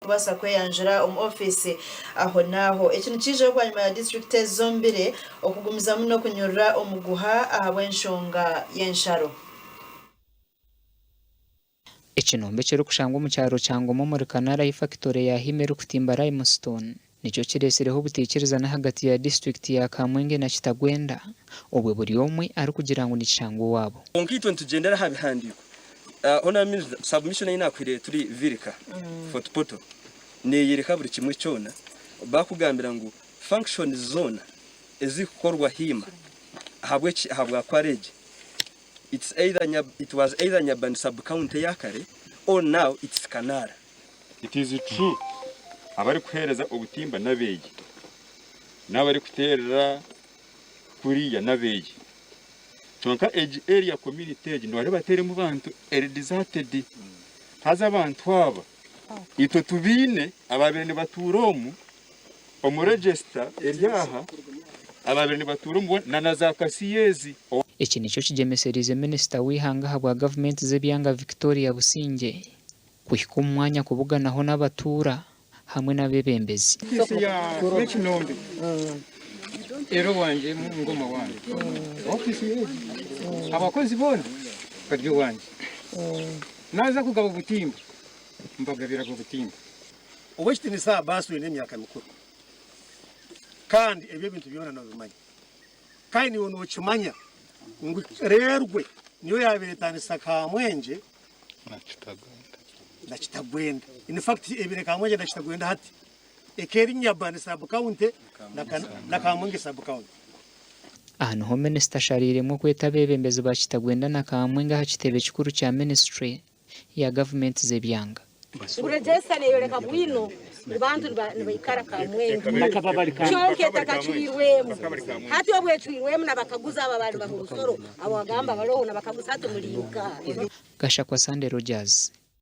Kubaasa kweyanjura omu ofiisi aho n'aho. Eki nikiijaho bwanyima ya disiturikiti ezi zombire okugumizamu n'okunyurura omuguha ahabw'enshonga y'ensharo. Ekinombe ekirikushangwa omu kyaro kya Ngoma omuri Kanara ahi fakitore ya Hima erikutimba limestone nikyo kiretsireho obutaikirizana ahagati ya disiturikiti ya Kamwenge na Kitagwenda obwe buri omwe arikugira ngu nikishangwa owaabo. Kwonka itwe nitugyendera aha bihandiiko. Honourable Minister, submission ei naakuhaire turi Virika Fort Portal neeyoreka buri kimwe kyona. Baakugambira ngu functions zoona ezirikukorwa Hima ahabw'eki ahabwa kwara egi, it's either it was either Nyabani sub-county eya kare or now it's Kanara. It is true abarikuheereza obutimba n'abeegi n'abarikuteerera kuriya n'abeegi Kyonka egi area community egi noreeba terimu bantu eri deserted haza abantu aba itwe tubiine ababaire nibatuura omu omu register eri aha ababaire nibatuura omu na na za kasiya ezi. Eki nikyo kigyemeseriize minisita w'eihanga ahabwa gavumenti z'ebyanga Victoria Busingye kuhika omu mwanya kubuganaho n'abatuura hamwe n'abeebembezi. Ofiisi ya Rwekinombe eri owangye Ngoma wange. Ofiisi egi abakozi boona bari owangye. Naaza kugaba obutimba mbagabiraga obutimba. Ow'ekitiinisa Abaasi oine emyaka mikuru, kandi ebi ebintu byona noobimanya. Kandi naiwe nookimanya ngu Reerwe niyo yaabaire etandisa Kamwengye na Kitagwenda. In fact ebaire Kamwengye na Kitagwenda hati eka eri Nyabani sub county na Kamwengye sub county. Aha niho minisita ashariiremu okweta abeebembezi ba Kitagwenda na Kamwenge aha kitebe kikuru kya minisiture ya gavumenti z'ebyanga. Ngu register neyoreka bwino ngu bantu nibaikara Kamwenge kyonka etakacwirwemu. Hati obu ecwirwemu nabakaguza abo abali baha obusoro abo agamba baroho nabakaguza hati muri nkaha? Gashakwa Sunday Rogers.